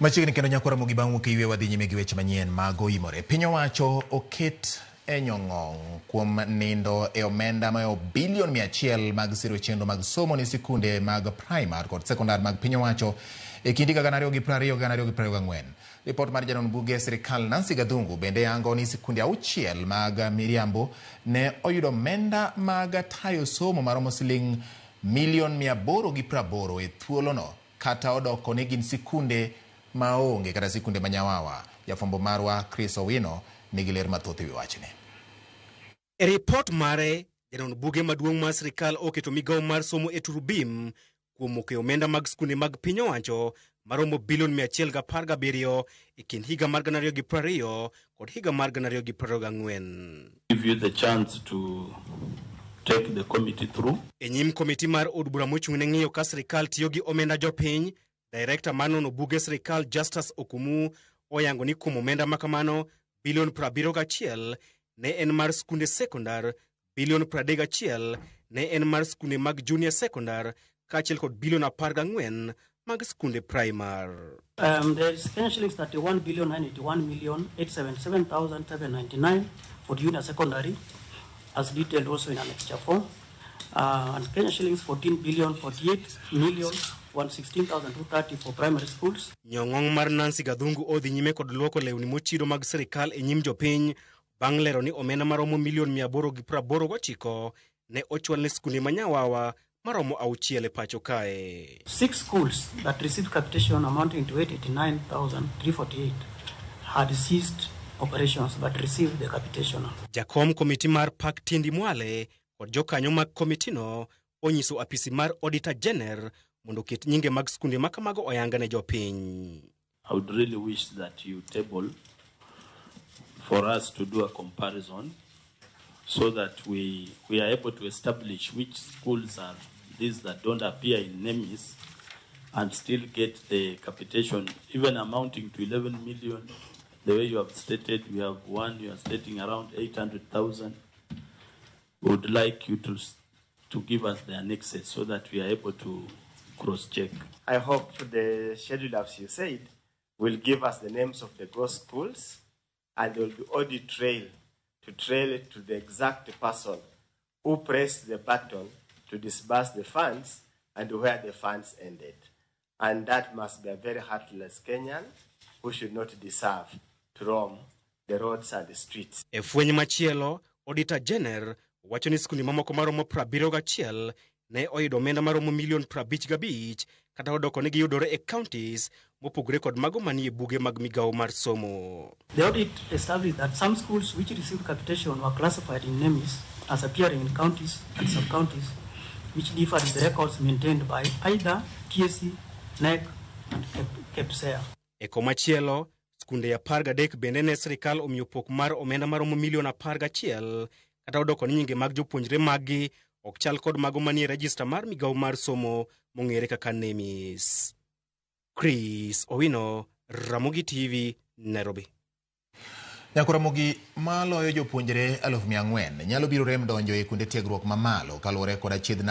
Machiegni kendo nyakwa Ramogi bang' wuok e yweyo wadhi nyime gi weche manyien mag oimore. Piny owacho oket e nyong'ong' kuom nindo e omenda mayo bilion 100 mag siro chenro mag somo ne sikunde mag primar kod sekondar mag piny owacho e kind higa 2020 gi 2024. Ripot mar janon buge sirikal Nancy Gathungu bende yango ni sikunde 6 mag miriambo ne oyudo omenda mag tayo somo maromo siling milion 880 e thuolono kata odoko ni gin sikunde maonge kata sikunde manyawawa. Jafwambo marwa Chris Owino nigi ler mathoth e wi wachni. E ripot mare, janon buge maduong' mar sirikal oketo migawo mar somo e turubim kuom moko e omenda mag skunde mag piny owacho maromo bilion 117 e kind higa mar 2020 kod higa mar 2024. Give you the chance to take the committee through. E nyim komiti mar od bura mochung' ne ng'iyo ka sirikal tiyo gi omenda jopiny, Director mar nono buge sirikal Justus Okumu oyango ni kuom omenda makamano bilion 71 ne en mar skunde sekondar, bilion 31 ne en mar skunde mag junior sekondar kaachiel kod bilion 14 mag skunde primar. There is Kenya shillings 31 billion 981 million 877,799 for junior secondary, as detailed also in Annexure 4, and Kenya shillings 14 billion 48 million 116,230 for primary schools. Nyong'ong mar Nancy Gathungu odhi nyime kod luoko lewni mochido mag sirikal e nyim jopiny bang' lero ni omenda maromo milion 889 ne ochwal ne skunde manyawawa maromo 6 e pacho kae. 6 schools that received capitation amounting to 889,348 had ceased operations but received the capitation. Jakom komiti mar Pak Tindi Mwale kod jokanyo mag komitino onyiso apisi mar Auditor General mondo oket nyinge mag skunde makamago oyanga ne jopiny. I would really wish that you table for us to do a comparison so that we are able to establish which schools are these that don't appear in NEMIS and still get the capitation, even amounting to 11 million. The way you have stated, we have one, you are stating around 800,000. We would like you to give us the annexes so that we are able to cross-check. I hope the schedule, as you said, will give us the names of the ghost schools, and there will be audit trail to trail it to the exact person who pressed the button to disburse the funds and where the funds ended. And that must be a very heartless Kenyan who should not deserve to roam the roads and the streets. E fweny machielo, Auditor General wacho ni skunde mamoko maromo 71 ne oyudo omenda maromo milion 55 kata odoko ni giyudore e counties mopogore kod mago manie buge mag migawo mar somo. The audit established that some schools which received capitation were classified in NEMIS as appearing in counties and sub-counties which differed in the records maintained by either TSC, NEC and KEPSEA. E komachielo, skunde 13 bende ne sirikal omiyo pok mar omenda maromo milion 11 kata odoko ni nyinge mag jopuonjre maggi ok chal kod mago manie rejista mar migawo mar somo mong'ere kaka NEMIS. Chris Owino, Ramogi TV, Nairobi. Nyakwa Ramogi maloyo jopuonjre 4,000 nyalo biro rem donjo e kuonde tiegruok mamalo kaluwore kod achiedh